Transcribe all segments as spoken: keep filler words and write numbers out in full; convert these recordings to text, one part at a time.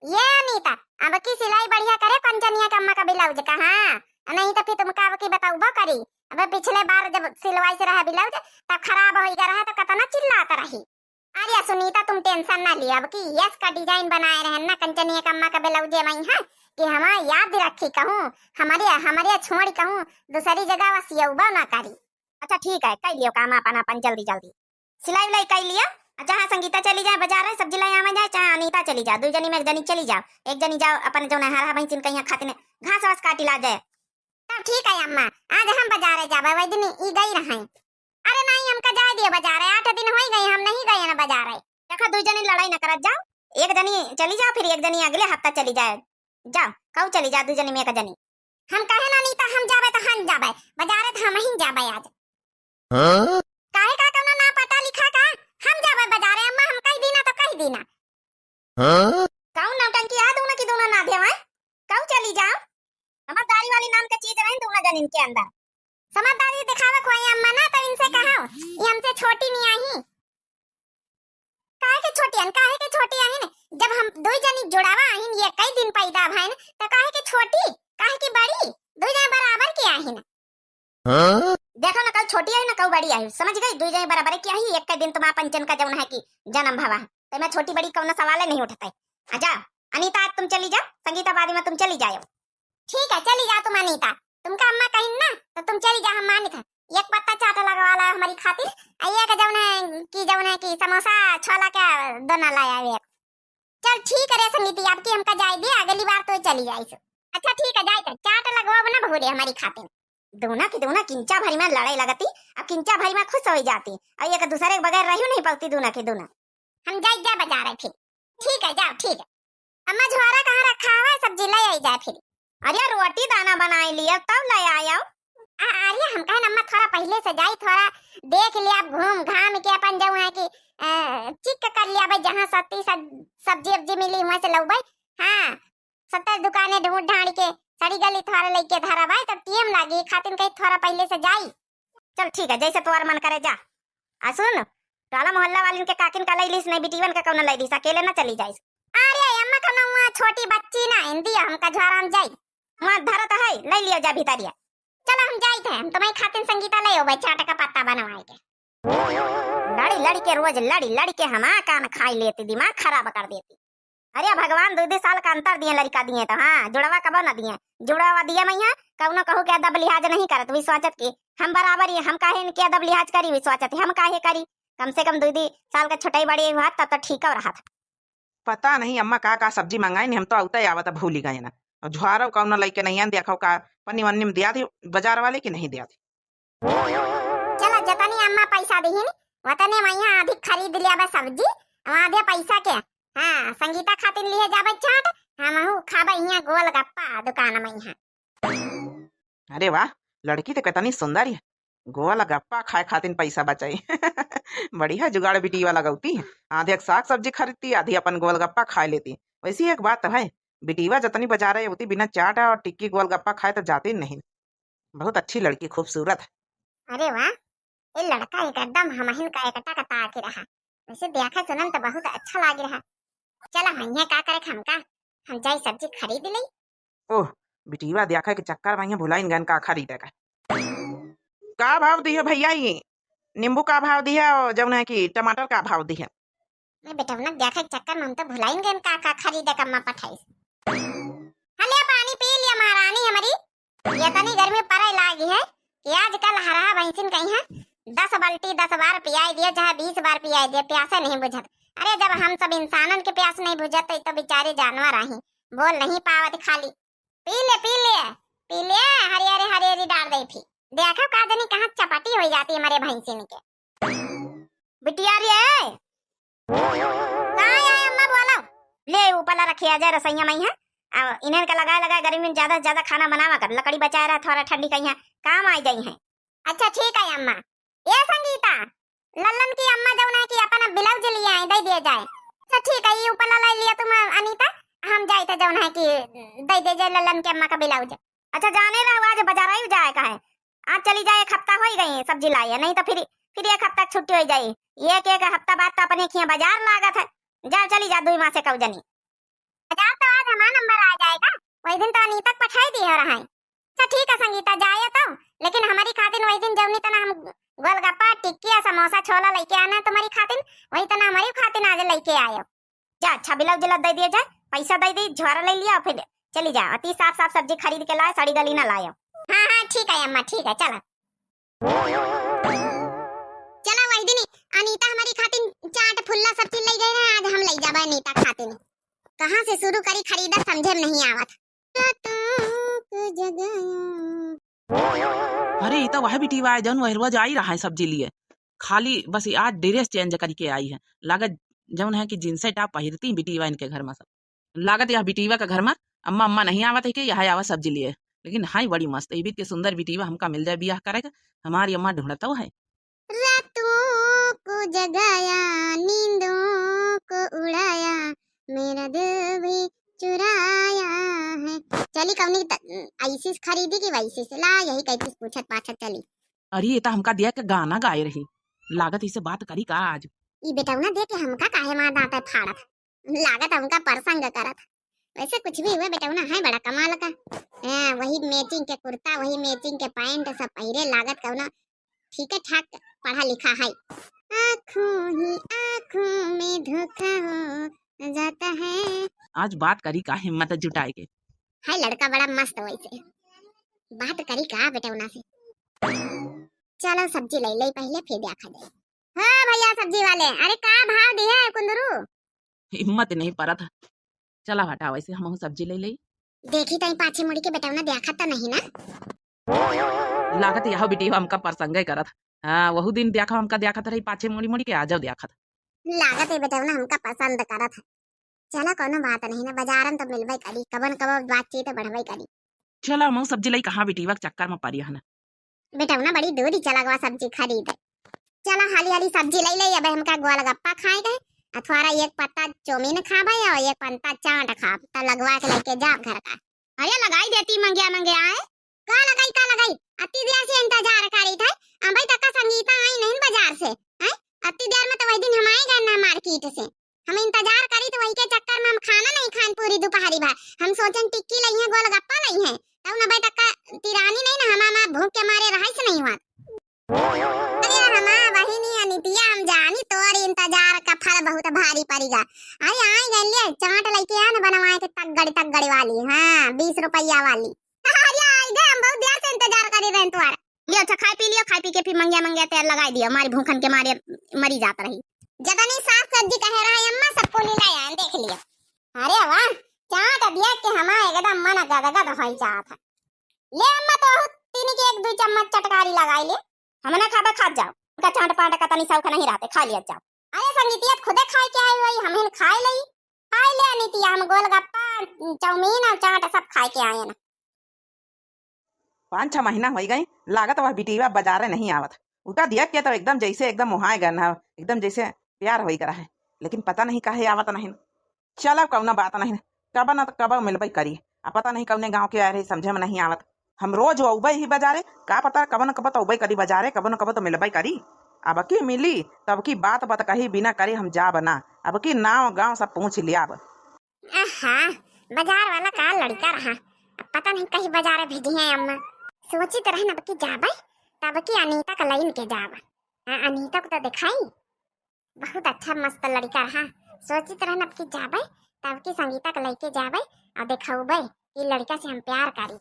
ये अनीता, अब की सिलाई बढ़िया करे कंचनिया के अम्मा का ब्लाउज का, हाँ, नहीं तो फिर तुमका अब की बतउबो करी। अब पिछले बार जब सिलवाइस रहा ब्लाउज, तब खराब होइ गया रहा तो कतना चिल्लात रही। अरे सुनीता, तुम tension ना लियो, अब की यस का design बनाए रहन ना कंचनिया के अम्मा का ब्लाउजे मइहाँ, कि हम याद रखी कहूँ, हमरे, हमरे छोड़ी कहूँ, दूसरी जगह वह सियउबो ना करी। अच्छा ठीक है, कइ लियो काम आपन, आपन जल्दी जल्दी। सिलाई उलाई कइ लियो, आ जहाँ संगीता चली जाए बजारे, सब्जी लाई आवे जाए, चाहे अनीता चली जाए, दुइ जनी में एक जनी चली जाओ, एक जनी जाओ अपन जौन हरहा भैंसिन कहिया खातिन घास वास काटि ला जाए। तब ठीक है अम्मा, आज हम बजारे जाबे, वही दिन ई गई रहे। अरे नहीं, हमका जाए दियो बजारे, आठ दिन होइ गए, हम नहीं गए ना बजारे। देखा, दुइ जनी लड़ाई न करत जाओ, एक जनी चली जाओ, फिर एक जनी अगले हफ्ता चली जाए। जाओ, कऊ चली जाओ, दुइ जनी में एक जनी। हम कहे ना अनीता, हम जाबे तो हम जाबे, बजारे तो हम ही जाबे आज। हाँ? काहे का कौनो ना पता लिखा का? हम जाबे बजारे, अम्मा हम कहि दीना तो कहि दीना। हाँ? कौन नौटंकी है दूना की दूना ना देवाए? कऊ चली जाओ। समझदारी वाली नाम के चीज रहे दूना जनिन के अंदर। समझदारी दिखावे कोई अम्मा ना तो इनसे कहो, ये हमसे छोटी नहीं आई। काहे के छोटी हन, काहे के छोटी आहिन? जब हम दुई जनी जुड़ावा आहिन, ये कई दिन पैदा भइन, त काहे के छोटी, काहे के बड़ी? दुई जने बराबर के आहिन। हाँ? देखो ना, कऊ छोटी आहिन ना कऊ बड़ी आहिन, समझ गई? दुई जने बराबर के आहिन, एक के दिन तुम आपन जन का जौन है कि जन्म भवा है, तो मैं छोटी बड़ी कौनो सवाल नहीं उठता है। आ जा अनीता, आज तुम चली जाओ, संगीता बाद में तुम चली जाओ। ठीक है, चली जाओ तुम अनीता, तुमका अम्मा कहिन ना, तो तुम चली जाओ, हम मानित है। एक पत्ता चाट लगवा ला हमारी खातिर, आ एक जौन है कि, जौन है कि समोसा छोला के दोना लाया एक। चल ठीक है रे संगीती, अब की हमका जाए दे, अगली बार तो चली जाइस। अच्छा ठीक है, जाए दे, चाट लगवाओ ना बहुरे हमारी खातिर। दूना की दूना किंचा भरी में लड़ाई लगती, अब किंचा भरी में खुश होइ जाती, और एक दूसरे के बगैर रहियो नहीं पाती दूना की दूना। हम जाई जा बजारे फिर। ठीक है, जाओ, ठीक है। अम्मा, झोरा कहाँ रखा हुआ है? सब्जी लै आई जाए फिर। अरे, रोटी दाना बनाए लिया, तब लै आयो। आ, अरे, हम कहन अम्मा थोड़ा पहिले से जाई, थोड़ा देख लिया, अब घूम घाम के अपन जौन है कि, अ, check कर लिया भाई, जहाँ सस्ती सब-, सब्जी उब्जी मिली, हुआँ से लउबै। हाँ, सत्तर दुकाने ढूंढ ढांड के सड़ी गली थोड़ा लइके धरबै, तब टेम लागी, खातिन कही थोड़ा पहिले से जाई। चल ठीक है, जैसे तोर मन करे जा। आ सुन, टोला मोहल्ला वालिन के काकिन का लई लीस, नहीं बिटीवन का कौनो लई लीस, अकेले ना चली जाइस। अरे अम्मा, कौनो हुआँ छोटी बच्ची ना हिंदी हमका झोरा में जाई। हुआँ धरत है, लई लियो जा भीतरिया। चलो हम जाइत है, हम तुम्हारी खातिन संगीता ले आवे चाट का पत्ता बनवाए के। लड़ी लड़ी के रोज लड़ी लड़ी के हमार कान खाई लेती, दिमाग खराब कर देती। अरे भगवान, दुइ दुइ साल का अंतर दिए लड़का दिए तो, हाँ, जुड़वा कबो न दिए। जुड़वा दिए मइहाँ, कौनो कहू के अदब लिहाज नहीं करत, वही सोचत कि हम बराबर ही, हम काहे इनके अदब लिहाज करी, वही सोचत ही, हम काहे करी, कम से कम दुइ दुइ साल का छोटाई बड़ी हुआ तब तो ठीक हो रहा था। पता नहीं अम्मा का का सब्जी मंगाइन, हम तो अउते आवत भूली गए ना। और झोरा कौनो लइके नहीं आन, देखो का पन्नी वन्नी में दिया थी बाजार वाले कि नहीं दिया थी। चला, जतनी अम्मा पैसा दिहिन, वतने मइहाँ आधी खरीद लियाबे सब्जी, आधे पैसा के। हाँ, संगीता खातिन लिहे जाबे चाट, हमहू खाबे हियाँ गोलगप्पा दुकान मइहाँ। अरे वाह, लड़की तो कितनी सुंदर है, गोलगप्पा खाए खातिन पैसा बचाई। बढ़िया जुगाड़ बिटिया लगउती, आधे एक साग सब्जी खरीदती, आधी अपन गोलगप्पा खाए लेती। वैसे एक बात तो है, बिटिया जतनी बजारे उतनी बिना चाट और टिक्की गोलगप्पा खाए तो जाती नहीं। बहुत अच्छी लड़की, खूबसूरत है। अरे वाह, ये लड़का एकदम हमहिन का एकटा का ताकि रहा। वैसे देखा सुनन तो बहुत अच्छा लाग रहा। चला, हम यहाँ का करे, हम का, हम जाई सब्जी खरीद लई। ओह, बिटिया देखा के चक्कर में यहाँ भुलाइन गन का खरीदे का। का भाव दिए भैया, ये नींबू का भाव दिए और जौन है कि टमाटर का भाव दिए? मैं बेटौना देखे के चक्कर में हम तो भुलाइन गए का का खरीदे का अम्मा पठाइस। हले पानी पी लिया महारानी हमारी। इतनी गर्मी पड़े लागी है कि आजकल हरहा भैंसिन कहीं है दस बाल्टी दस बार पियाई दिए, चाहे बीस बार पियाई दिए, प्यासे नहीं बुझत। अरे जब हम सब इंसानन के प्यास नहीं बुझत तो, तो बेचारे जानवर आही बोल नहीं पावत खाली। पी ले, पी ले, पी ले, हरियरी हरियरी डाल दे थी। देखो का जनी कहाँ चपाटी हो जाती हमारे भैंसिन के। बिटिया रे। का है अम्मा, बोलो। ले, ऊपर ला रखे आ जाए रसोइया में है। अब इन्हें का लगाए लगाए गर्मी में ज्यादा से ज्यादा खाना बनावा कर, लकड़ी बचाए रहा, थोड़ा ठंडी कहीं है, काम आ जाई है। अच्छा ठीक है अम्मा। ए संगीता, लल्लन की अम्मा जौन है कि अपन ब्लाउज लिए आए, दे दिए जाए। अच्छा ठीक है, ये ऊपर ला ले लिया तुम अनीता, हम जाए थे जौन है कि दे दे जाए लल्लन की अम्मा का ब्लाउज। अच्छा जाने रहो, आज बाजार ही जाए का है, आज चली जाए, एक हफ्ता हो ही गई है सब्जी लाई है, नहीं तो फिर, फिर एक हफ्ता की छुट्टी हो जाए, एक, एक हफ्ता बाद तो अपने खिया बाजार लागत है। जा चली जा, दुई माँ से कऊ जनी। बाजार तो दिन तो अनीता के पठाई दिहे रहा है। अच्छा ठीक है संगीता, जाए तो, लेकिन हमरी खातिन वही दिन जौनी तना हम गोलगप्पा, टिक्की और समोसा, छोला लइके आना है तुम्हरी खातिन, वही तना हमरी खातिन आज लइके आयो। जा, अच्छा, बिलौज उलौज दइ दिया जाए, पैसा दइ दी, झोरा लइ लिया, फिर चली जा। अति साफ साफ सब्जी खरीद के लाए, सड़ी गली ना लायो। हाँ, हाँ, ठीक है अम्मा, ठीक है, चला। चला वही दिन अनीता हमरी खातिन चाट फुल्ला सब चीज लइ गए रहे, आज हम लइ जाबे अनीता खातिन। कहाँ से शुरू करी खरीदा, समझे में नहीं आवत। अरे, ई तो वह बिटिवा है, जौन वह रोज आई रहा है सब्जी लिए। खाली बस आज dress change करिके आई है। लागत जौन है कि jeans top पहिरती बिटिवा इनके घर में सब। लागत यह बिटिवा के घर में अम्मा, अम्मा नहीं आवत है कि यह आवा सब्जी लिए। लेकिन हाय बड़ी मस्त, ई बीत के सुंदर बिटिवा हमका मिल जाए बियाह करे के। हमारी अम्मा ढूंढत है। रातों को जगाया, नींदों को उड़ाया, मेरा दिल भी चुराया है। चली कौनी त-, ऐसी से खरीदी कि वैसी से ला, यही कहती पूछत पाछत चली। अरे, ये तो हमका दिया के गाना गाए रही, लागत इसे बात करी का आज? ई बेटौना देख के हमका काहे माँ दांते फाड़त, लागत हमका प्रसंग करत। वैसे कुछ भी हुए बेटौना है बड़ा कमाल का। हाँ, वही matching के कुर्ता, वही matching के pant सब पहिरे, लागत कौना ठीक ठाक पढ़ा लिखा है। आँखों ही आँखों में धोखा हो जाता है। आज बात करी का हिम्मत जुटाए के। है लड़का बड़ा मस्त वैसे। बात करी का बेटौना से। चलो सब्जी लइ लइ पहिले, फिर देखा जाए। हाँ भैया सब्जी वाले, अरे का भाव दिहे कुंदरू? हिम्मत नहीं परत। चला हटा, वैसे हमहू सब्जी लइ लइ। देखी तई पाछे मुड़ी के बेटौना देखत त नहीं ना? लागत यह बिटिया हमका प्रसंगे करत। हाँ, वहू दिन देखा हमका देखत रही पाछे मुड़ी मुड़ी के, आजो देखत। लागत है बेटौना हमका पसंद करत है। चला कौनो बात नहीं ना, बाजारन तो मिलबे करी, कबन कबो बातचीत बढ़बे करी। चला हमहू सब्जी लइ, कहाँ बिटिया के चक्कर में परी है ना। बेटौना बड़ी दूरी चला गवा सब्जी खरीदे। चला हाली हाली सब्जी लइ लइ, अबे हमका गोलगप्पा खाए गए, आ थोड़ा एक पत्ता चाउमीन खाबे और एक पत्ता चाट खाब, त लगवा के लइके जाब घर का। अरे लगाई देती मंगिया मंगिया आए। का लगाई, का लगाई? अति देर से इंतजार करी थे, अबे तक का संगीता आई नहीं बाजार से, हैं? अति देर में तो वही दिन हम आए गए ना market से। हम इंतजार करी तो वही के चक्कर में हम खाना नहीं खान पूरी दोपहरी भर। हम सोचन टिक्की लइहे, गोलगप्पा लइहे, तब ना भाई तक का तिरानी नहीं ना, हमार माँ भूख के मारे रहाइस नहीं हुआ। अरे हमार बहिनी अनितिया, हम जानी तोर इंतजार का फल बहुत भारी पड़ेगा। अरे आई गए ले, चाट लइके आ ना बनवाए के तगड़ी तगड़ी वाली, हाँ, बीस रुपया वाली। अरे आई गए, हम बहुत देर से इंतजार करी रहे तोर। लियो, अच्छा, खाए पी लियो, खाए पी के फिर मंगिया मंगिया तेल लगाई दियो, हमारी भूखन के मारे मरी जात रही। जतनी साग सब्जी कहे रहा अम्मा, सब कुली ले आए, देख लियो। अरे वाह, चाट देख के हमार एकदम मन गदगद होई जात है। ले अम्मा, तो अहू तीन के एक दो चम्मच चटकारी लगाई ले। हम ना खाबे, खात जाओ, उनका चाट पाट का तनी शौक नहीं रहते, खा लिया जाओ। अरे संगीतिया, खुदे खाए के आई हुई, हम हिन खाए लई, खाए ले अनितिया, हम गोलगप्पा, चाउमीन और चाट सब खाए के आए ना। पाँच छह महीना होइ गए, लागत वह बिटिया बाजारे नहीं आवत। उका देख के तो एकदम जैसे एकदम मोहाए गए ना, एकदम जैसे प्यार होइ गया है, लेकिन पता नहीं काहे आवत नहीं। चलो कौनो बात नहीं, कब न कब मिलबे करी। अब पता नहीं कौने गाँव के आए रही, समझे में नहीं आवत। हम रोज अउबे ही बाजारे, का पता कब न कब तो अउबे करी बाजारे, कब न कब तो मिलबे करी। अब की मिली, तब की बात बात कही बिना करे हम जाब ना। अब की नाव गाँव सब पूछ लियाब। आहा, बाजार वाला का लड़का रहा। अब पता नहीं कहीं बाजारे भेजी है अम्मा। सोचित रहन अब की जाबे, तब की अनीता का लाइन के जाब। हाँ, अनीता को तो दिखाई, बहुत अच्छा मस्त लड़का रहा। सोचित रहन अब की जाबे, तब की संगीता का लइके जाबे और दिखौबे कि लड़का से हम प्यार करी।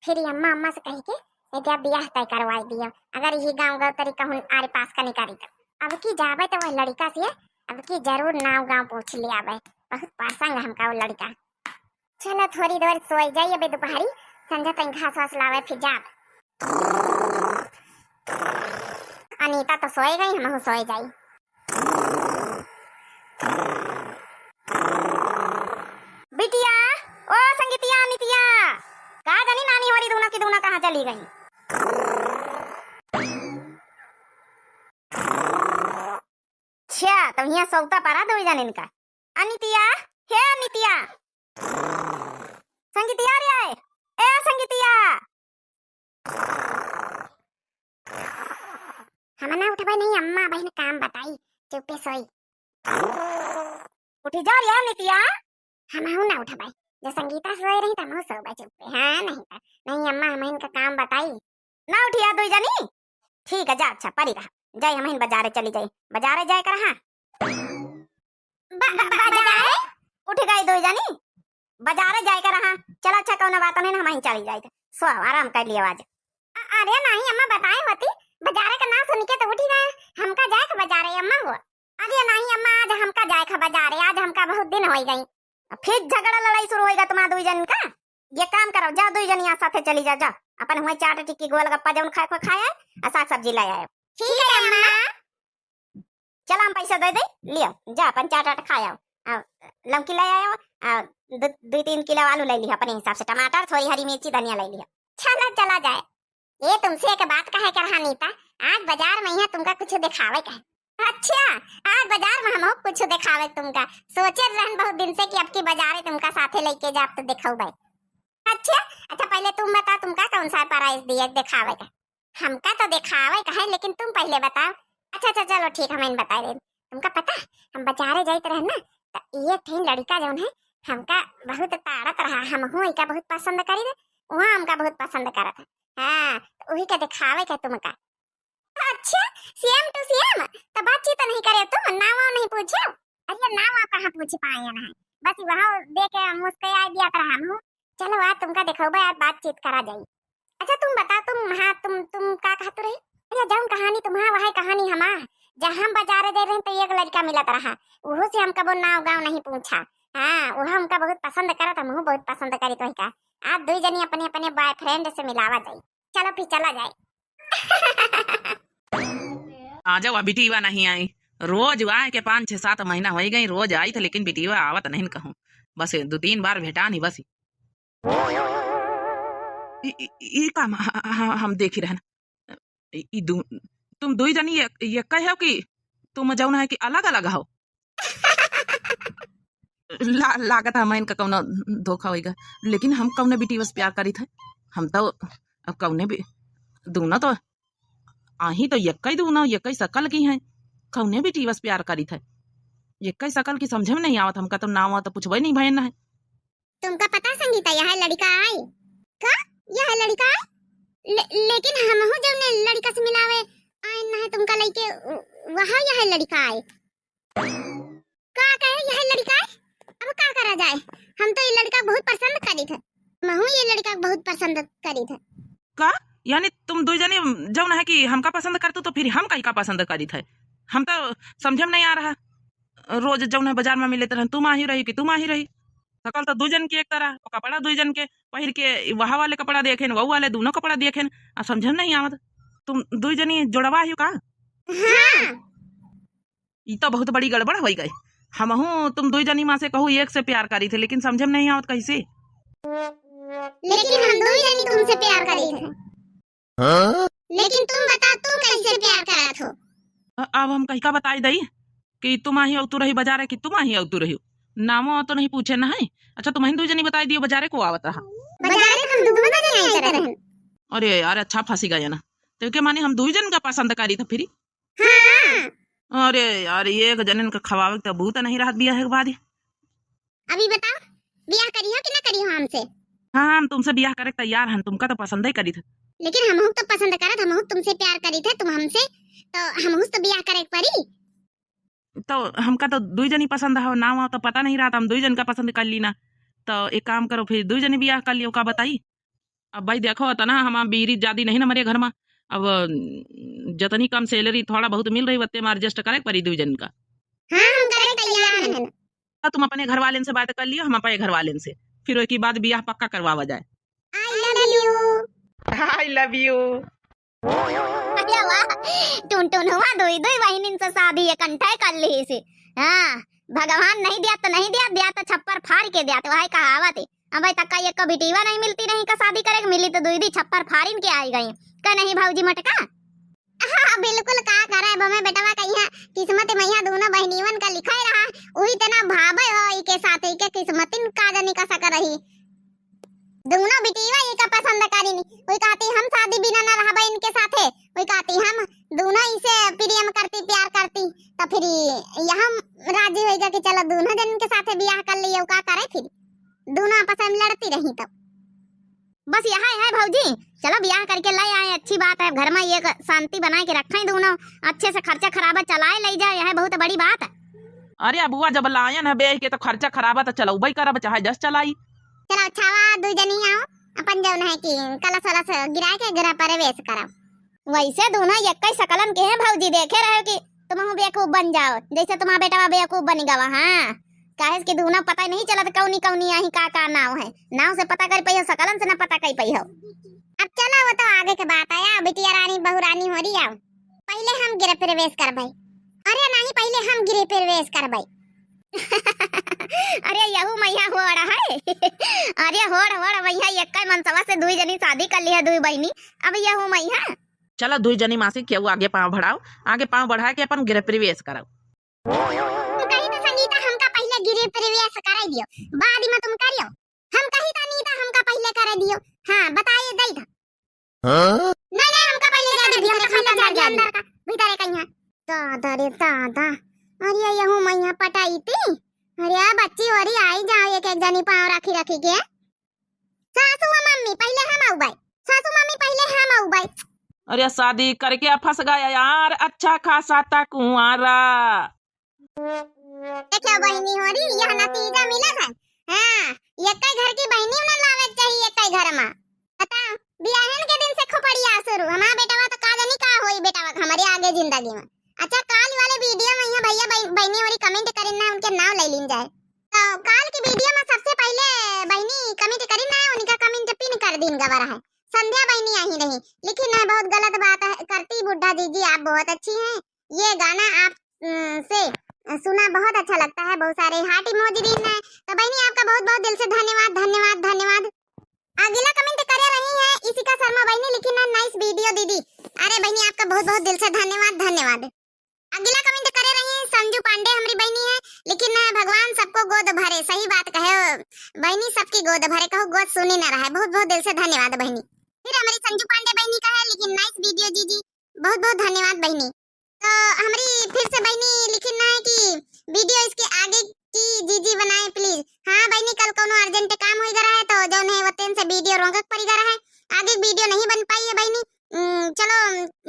फिर ये अम्मा, अम्मा से कही के एका बियाह तय करवाई दियो। अगर यही गाँव गौतरी कहूँ आरे पास का नहीं करी तो अब की जाबे तो वह लड़का से अब की जरूर नाव गाँव पूछ ले आबे। बहुत पसंद हमका वो लड़का। चलो थोड़ी देर सोई जाई, अबे दोपहरी संझा तक घास वास लावे फिर जाब। अनीता तो सोए गई, हमहू सोए जाई। बिटिया, ओ संगीतिया, अनितिया, का जानी नानी होरी दूना की दूना कहाँ चली गई। छ्या, तो हियाँ सौता परा दो जन इनका। अनितिया, हे अनितिया, संगीतिया रे आए, ए संगीतिया। हम ना उठबे नहीं अम्मा, बहन काम बताई, चुपे सोई। उठी जा रे नितिया। हमहू ना उठबे। जब संगीता सोए रही त हमहू सोबे चुप्पे। हाँ, नहीं त, नहीं अम्मा, हमहिन का काम बताई। ना उठिया दुई जनी। ठीक है, जा, अच्छा, परी रहा। जाई, हमहिन बजारे चली जाई। बजारे जाए कर, हाँ। ब-, ब-, बजारे? उठ गई दुई जनी। बजारे जाए कर, हाँ। चला, अच्छा, कौनो बात नहीं, हमहिन चली जाई। सो, आराम कर लियो आज। अ-, अरे नहीं अम्मा, बताए होती, बजारे का नाम सुन के तो उठी गए। हमका जाए के बजारे अम्मा हो। अरे नहीं अम्मा, आज हमका जाए के बजारे, आज हमका बहुत दिन होई गई। फिर झगड़ा लड़ाई शुरू होई गा तुम्हारा दुई जन का। ये काम करो, जा दुई जन यहाँ साथे चली जा, जा अपन हुए चाट टिक्की गोलगप्पा जौन खाए को खाए, आ साग सब्जी ले आयो। ठीक है अम्मा। चला हम पैसा दे दे, लियो, जा अपन चाट आट खाए आओ, आ, लौकी ले आयो, आ, दु-, दुई तीन किलो आलू ले लिहा अपने हिसाब से, टमाटर, थोड़ी हरी मिर्ची, धनिया ले लिहा। चला, चला जाए। ये तुमसे एक बात कहे के रहा नीता, आज बजार में यहाँ तुमका कुछ दिखावे के है। अच्छा, आज बजार में हमहू कुछ दिखावे तुमका। सोचे रहन बहुत दिन से कि अब की बजारे तुमका साथे लेके जाब तो दिखौबे। अच्छा, अच्छा, पहले तुम बताओ, तुमका कौन सा prize दिए दिखावे का? हमका तो दिखावे का है, लेकिन तुम पहले बताओ। अच्छा, अच्छा, चलो ठीक, हम इन बताई देब। तुमका पता, हम बजारे जाइत रहन ना, त ये ठे लड़का जौन है, हमका बहुत ताड़त रहा, हमहू इका बहुत पसंद करी रे, वहाँ हमका बहुत पसंद करत है। हाँ, तो वही का दिखावे का तुमका। अच्छा, same to same, तो बातचीत नहीं करे तुम, नाम वाम नहीं पूछे? अरे नाम वाम कहाँ पूछ पाए ना है, बस वहाँ देख के मुस्कुराए दिया कर हम। चलो आज तुमका दिखौबे, आज बातचीत करा जाई। अच्छा तुम बताओ, तुम, हाँ, तुम, तुम का कहत रही? अरे जौन कहानी तुम्हार, वही कहानी हमार। जब हम बजारे दे रहे तो एक लड़का मिलत रहा, उहो से हम कबो नाव गाँव नहीं पूछा। हाँ, वह हमका बहुत पसंद करत, हमहू बहुत पसंद करी तो का। आज दुई जनी अपने अपने boyfriend से मिलावा जाई। चलो फिर चला जाए। आ जाओ, अब बिटिया नहीं आई। रोज आए के पाँच छह सात महीना होई गई, रोज आई थे, लेकिन बिटिया आवत नहीं कहूँ। बस दो तीन बार भेटा नहीं बस। ई, ई, ई काम ह-, ह-, हम देखी रहन। ई, ई दू, तुम दुई जनी ये, ये कहे हो कि तुम जौन है कि अलग अलग हो? ला-, लागत है हमैन का कौनो धोखा होइगा, लेकिन हम कौने बिटिया से प्यार करी थे? हम तो अब कौने बि-, दूनो तो आही तो यक्कै दूनो, यक्कै सकल की हैं। कौने बिटिया से प्यार करी थे? यक्कै सकल की समझे में नहीं आवत, हमका तो नाव तो पूछबे नहीं भयन है। तुमका पता संगीता, यह लड़का आए? का? यह लड़का आए? ले-, लेकिन हमहू जौने लड़का से मिलावे आए ना है तुमका लइके, उ-, वह यह लड़का आए। का कहे यह लड़का आए? अब का करा जाए? हम तो ये लड़का बहुत पसंद करी थे। महू ये लड़का बहुत पसंद करी थे। का? यानी तुम दो जने जौन है कि हमका पसंद करतू तो फिर हम कहीं का पसंद करी थे? हम तो समझे में नहीं आ रहा। रोज जौन है बाजार में मिले तरह तुम आही रही कि तुम आही रही। सकल तो दू जन के एक तरह, कपड़ा दू जन के पहिर के, वहा वाले कपड़ा देखेन, वहू वाले, दूनो कपड़ा देखेन, आ समझन नहीं आवत। तुम दू जनी जोड़वा हियो का? हाँ। ई तो बहुत बड़ी गड़बड़ होई गई। हमहू तुम दू जनी मा से कहू एक से प्यार करी थे, लेकिन समझे में नहीं आवत कैसे। लेकिन हम दू जनी तुमसे प्यार करी थे। हाँ? लेकिन तुम बताओ, तुम कैसे प्यार करत हो? अ-, अब हम कहिका बताई दई कि तुम आही अउतू रही बाजारे कि तुम आही अउतू रही। नामो तो नहीं पूछे ना है। अच्छा, तुम ही दू जनी बताई दियो बाजारे को आवत रहा। बाजारे तो हम दोनों जने आई रहन। अरे यार, अच्छा फंसी गया ना। तो के माने हम दू जन का पसंद करी था फिर? हाँ। अरे यार, एक जनन का खवावे के तो बूत नहीं रहत बियाह के बाद। अभी बताओ, बियाह करिहो कि ना करिहो हमसे? हाँ, हम तुमसे बियाह करे के तैयार हन, तुमका तो पसंद ही करी थे। लेकिन हमहू तो पसंद करत, हमहू तुमसे प्यार करी थे, तुम हमसे, तो हमहू तो बियाह करे के पड़ी। तो हमका तो दुई जनी पसंद हो, नाव तो पता नहीं रहा, तो हम दुई जन का पसंद कर ली ना। तो एक काम करो, फिर दुई जनी बियाह कर लियो, का बताई? अब भाई देखो, इतना हमार बीरी ज्यादा नहीं ना हमारे घर में। अब, अम, जतनी कम salary थोड़ा बहुत मिल रही, वत्ते में adjust करे के पड़ी दुई जन का। हाँ, हम करे के तैयार हैं। तो तुम अपने घर वालेन से बात कर लियो, हम अपने घर वालेन से, फिर ओके बाद बियाह पक्का करवावा जाए। I love you। I love you। अरे वाह, टुनटुन हुआ दुई दुई बहिनिन से शादी एकंठे कर ली से। हाँ, भगवान नहीं दिया तो नहीं दिया, दिया तो छप्पर फाड़ के दिया, तो वही कहावत है। अब तक का एक बिटिया नहीं मिलती नहीं का शादी करे के, मिली तो दुई दी छप्पर फाड़िन के आई गई। का नहीं भौजी मटका? हाँ, बिल्कुल, का करे, अब हमें बेटवा कहिया किस्मत मैया दोनों बहनियन का लिखाई रहा, वही तना भावे हो इके साथ, इके किस्मतिन का जानी का सक रही। दोनों बिटिया इका पसंद करिन, वही कहती हम शादी बिना न रहबे इनके साथे, वही कहती हम दोनों इसे प्रेम करती, प्यार करती, तो फिर यह राजी होइगा कि चलो दोनों जन के साथे बियाह कर लिए, का करे फिर? दोनों आपस में लड़ती रही तब। बस यह है भौजी, चलो बियाह करके ले आए, अच्छी बात है, घर में एक शांति बनाए के रखें दोनों, अच्छे से खर्चा खराबा चलाए ले जाए, यह बहुत बड़ी बात है। अरे अबुआ, जब लायन है बेह के तो खर्चा खराबा तो चलौबे करब, चाहे जस चलाई। चलो अच्छा हुआ, दुई जनी आओ, अपन जौन है कि कलश वलश गिरा के गृह प्रवेश करब। वैसे दोनों यक्कै सकलन के हैं भौजी, देखे रहे कि तुमहू बेवकूफ बन जाओ, जैसे तुम्हारा बेटवा बेवकूफ बन गवा। हाँ, काहे कि दोनों पता ही नहीं चलत कौनी कौनी आही, का का नाव है, नाव से पता कर पइहो, सकलन से ना पता कर पइहो। अब चलो, वो तो आगे के बात आया, बिटिया रानी बहू रानी हो रही आओ, पहले हम गृह प्रवेश करबै। अरे नहीं, पहले हम गृह प्रवेश करबै। अरे यहू मैया होड़ है। अरे होड़ होड़ मैया, यक्कै मनसवा से दुई जनी शादी कर ली है, दुई बहिनी। अब यहू मैया। चलो दुई जनी मासी केहू आगे पाँव बढ़ाओ, आगे पाँव बढ़ा के अपन गृह प्रवेश करो। कही तो संगीता, हमका पहले गृह प्रवेश कराई दियो, बाद में तुम करियो। हम कही तो नहीं था, हमका पहले करे दियो। हाँ बताइए, दई था। हाँ? नहीं नहीं, हमका पहले जाने दियो, तो पहले जाने अंदर का, भीतर कहीं है। दादा रे दादा, अरे यहू मैया पटाई थी। अरे आ बच्ची, अरे आई जाओ एक एक जनी पाँव रखी रखी के। सासू व मम्मी पहले हम आउबै, सासू मम्मी पहले हम आउबै। अरे शादी करके फंस गया यार, अच्छा खासा था कुंवारा। देखियो बहिनी होरी, यह नतीजा मिला है। हाँ, यक्कै घर की बहिनी न लावे चाहिए यक्कै घर मा। बताओ, बियाहन के दिन से खोपड़िया शुरू। हमार बेटवा तो का जानी का होई बेटवा हमरे आगे जिंदगी में। अच्छा, काल वाले वीडियो में यहाँ भैया बहि-, बहिनी होरी comment करिन ना, उनके नाव ले लीन जाए। तो काल की वीडियो में सबसे पहले बहिनी comment करिन ना, उनका comment pin कर दीन गवा रहा है। संध्या बहिनी आई रही, लेकिन ना बहुत गलत बात है, करती बुढ़ा जीजी, आप बहुत अच्छी हैं, ये गाना आप, उम, से सुना बहुत अच्छा लगता है, बहुत सारे heart emoji दीन है। तो बहिनी आपका बहुत बहुत दिल से धन्यवाद, धन्यवाद, धन्यवाद। अगला comment करे रही है इशिका शर्मा बहिनी, लिखिन है nice video दीदी। अरे बहिनी आपका बहुत बहुत दिल से धन्यवाद, धन्यवाद। अगला comment करे रही है संजू पांडे, हमरी बहिनी है, लिखिन है भगवान सबको गोद भरे। सही बात कहे बहिनी, सबकी गोद भरे, कहू गोद सुनी न रहे। बहुत बहुत दिल से धन्यवाद बहिनी। फिर हमरी संजू पांडे बहिनी का है, लिखिन nice video जीजी, बहुत बहुत धन्यवाद बहिनी। तो हमरी फिर से बहिनी लिखिन है कि video इसके आगे की जीजी बनाए please। हाँ बहिनी, कल कौनो urgent काम होई गरा है तो जौन है वो तेन से video रोकक पड़ी गरा है, आगे video नहीं बन पाई है बहिनी। उम, चलो,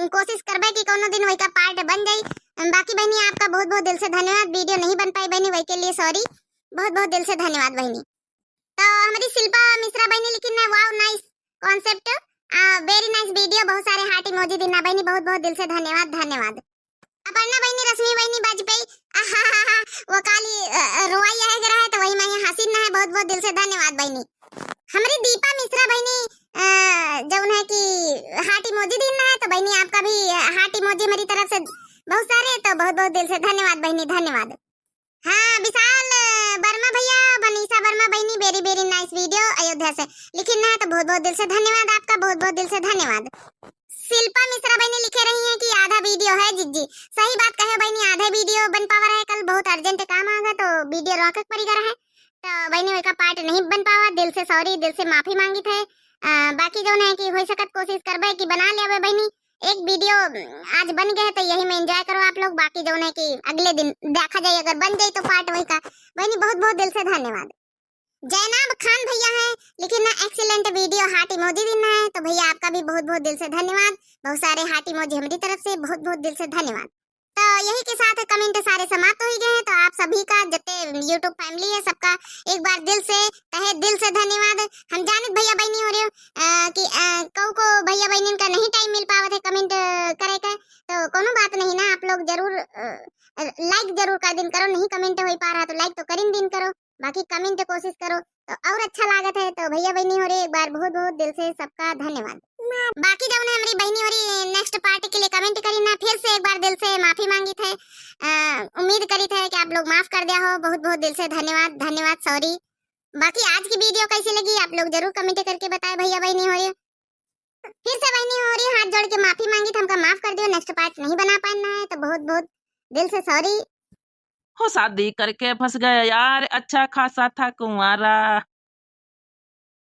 उम, कोशिश करबे कि कौनो दिन वही का part बन जाई। उम, बाकी बहिनी आपका बहुत बहुत दिल से धन्यवाद, video नहीं बन पाई बहिनी, वही के लिए sorry, बहुत बहुत दिल से धन्यवाद बहिनी। तो हमरी शिल्पा मिश्रा बहिनी लिखिन है, wow nice concept, आ, very nice video, बहुत सारे heart emoji दीन ना बहिनी, बहुत बहुत दिल से धन्यवाद, धन्यवाद। अपर्णा बहिनी, रश्मि बहिनी वाजपेयी, आहाहाहा, वो काली, अ, अ, रोवाई आए गरा है तो वही में हंसी ना है, बहुत बहुत दिल से धन्यवाद बहिनी। हमरी दीपा मिश्रा बहिनी, अ, जौन है कि heart emoji दीन ना है तो बहिनी आपका भी heart emoji मेरी तरफ से बहुत सारे, तो बहुत बहुत दिल से धन्यवाद बहिनी, धन्यवाद। हाँ, विशाल वर्मा भैया, मनीषा वर्मा बहिनी, very, very nice video अयोध्या से। लिखिन ना है तो बहुत, बहुत दिल से धन्यवाद आपका, बहुत, बहुत दिल से धन्यवाद। शिल्पा मिश्रा बहिनी लिखे रही हैं कि आधा video है जिज्जी। सही बात कहे बहिनी, आधा video बन पावा रहे, कल बहुत urgent काम आ गया तो video रोकक पड़ी गया है, तो बहिनी वही का part नहीं बन पावा, दिल से sorry, दिल से माफी मांगी थे। अ, बाकी जौन है कि हो सकत कोशिश करबे कि बना लेबे बहिनी, एक video, उम, आज बन गए तो यही में enjoy करो आप लोग। बाकी जौन है कि अगले दिन देखा जाए, अगर बन जाए तो part वही का। बहिनी बहुत बहुत दिल से धन्यवाद। जैनाब खान भैया हैं, लिखिन ना excellent video, heart emoji दीन है, तो भैया आपका भी बहुत बहुत दिल से धन्यवाद। बहुत सारे heart emoji हमारी तरफ से, बहुत बहुत दिल से धन्यवाद। तो यही के साथ comment सारे समाप्त हो ही गए हैं। तो आप सभी का जितने YouTube family है, सबका एक बार दिल से, तहे दिल से धन्यवाद। हम जानित भैया बहिनी हो रहे हो, अ, कि, अ, कऊ को भैया बहिनी का नहीं time मिल पावत है comment, अ, करे के, तो कोनो बात नहीं ना, आप लोग जरूर, अ, like जरूर कर दिन करो, नहीं comment हो ही पा रहा तो like तो करिन दिन करो। बाकी comment कोशिश करो तो और अच्छा लागत है। तो भैया बहिनी हो रहे, एक बार बहुत बहुत दिल से सबका धन्यवाद। बाकी जौन है हमारी बहिनी हो रही next part के लिए comment करी ना, फिर से एक बार दिल से माफी मांगी थे। अ, उम्मीद करी थे कि आप लोग माफ कर दिया हो। बहुत बहुत दिल से धन्यवाद, धन्यवाद, sorry। बाकी आज की video कैसी लगी आप लोग जरूर comment करके बताए भैया बहिनी हो रही। फिर से बहिनी हो रही, हाथ जोड़ के माफी मांगी थे, हमका माफ कर दियो, next part नहीं बना पाना है, तो बहुत बहुत दिल से sorry। हो शादी करके फंस गया यार, अच्छा खासा था कुंवारा।